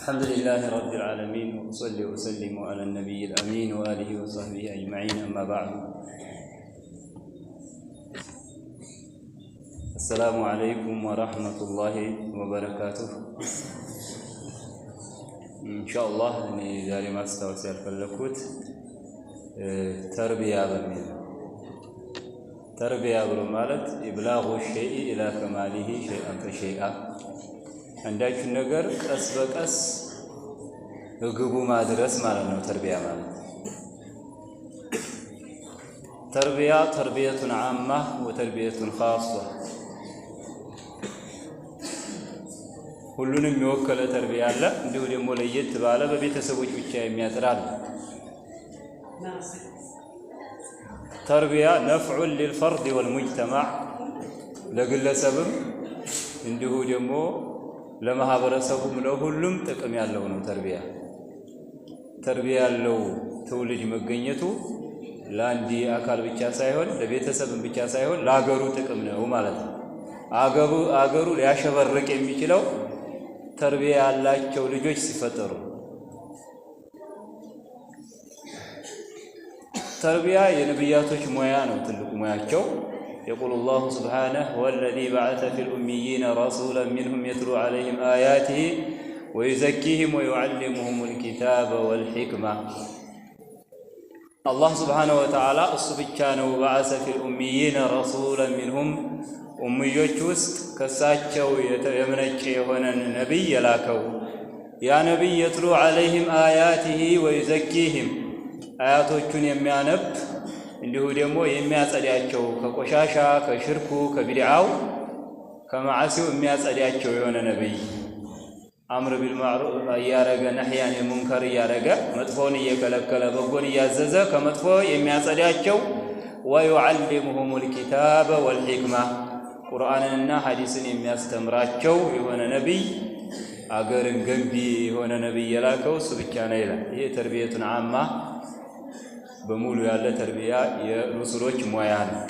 الحمد لله رب العالمين، وأصلي وأسلم على النبي الأمين وآله وصحبه أجمعين، أما بعد، السلام عليكم ورحمة الله وبركاته። ኢንሻአላህ እኔ ዛሬ ማስታወስ ያልፈለኩት ተርቢያ በሚል ነው። ተርቢያ ብሎ ማለት إبلاغ الشيء إلى كماله شيئا فشيئا፣ አንዳችን ነገር ቀስ በቀስ ግቡ ማድረስ ማለት ነው። ተርቢያ ማለት ተርቢያ تربية عامة وتربية خاصة፣ ሁሉንም የወከለ ተርቢያ አለ። እንዲሁ ደግሞ ለየት ባለ በቤተሰቦች ብቻ የሚያጥር አለ። ተርቢያ نفع للفرد والمجتمع፣ ለግለሰብም እንዲሁ ደግሞ ለማህበረሰቡም ለሁሉም ጥቅም ያለው ነው። ተርቢያ ያለው ትውልድ መገኘቱ ለአንድ አካል ብቻ ሳይሆን፣ ለቤተሰብም ብቻ ሳይሆን ለአገሩ ጥቅም ነው ማለት ነው። አገሩ ሊያሸበርቅ የሚችለው ተርቢያ ያላቸው ልጆች ሲፈጠሩ። ተርቢያ የነቢያቶች ሙያ ነው፣ ትልቁ ሙያቸው። يقول الله سبحانه: هو الذي بعث في الأميين رسولا منهم يتلو عليهم آياته ويزكيهم ويعلمهم الكتاب والحكمة። አላህ سبحانه وتعالى እሱ ብቻ ነው بعث في الأميين رسولا منهم፣ ኡምዮች ውስጥ ከሳቸው የመነጨ የሆነን ነቢይ የላከው። ያ ነቢይ يتلو عليهم آياته ويزكيهم፣ አያቶቹን የሚያነብ እንዲሁ ደግሞ የሚያጸዳቸው፣ ከቆሻሻ፣ ከሽርኩ፣ ከቢድዓው፣ ከመዓሲው የሚያጸዳቸው የሆነ ነቢይ፣ أمر بالمعروف እያረገ نهي عن المنكر እያረገ፣ መጥፎን እየከለከለ በጎን እያዘዘ ከመጥፎ የሚያጸዳቸው፣ ويعلمهم الكتاب والحكمة፣ ቁርአንንና ሐዲስን የሚያስተምራቸው የሆነ ነቢይ፣ አገርን ገንቢ የሆነ ነቢይ የላከው እሱ ብቻ ነው ይላል። ይሄ تربية عامة በሙሉ ያለ ተርቢያ የሩሱሎች ሙያ ነው።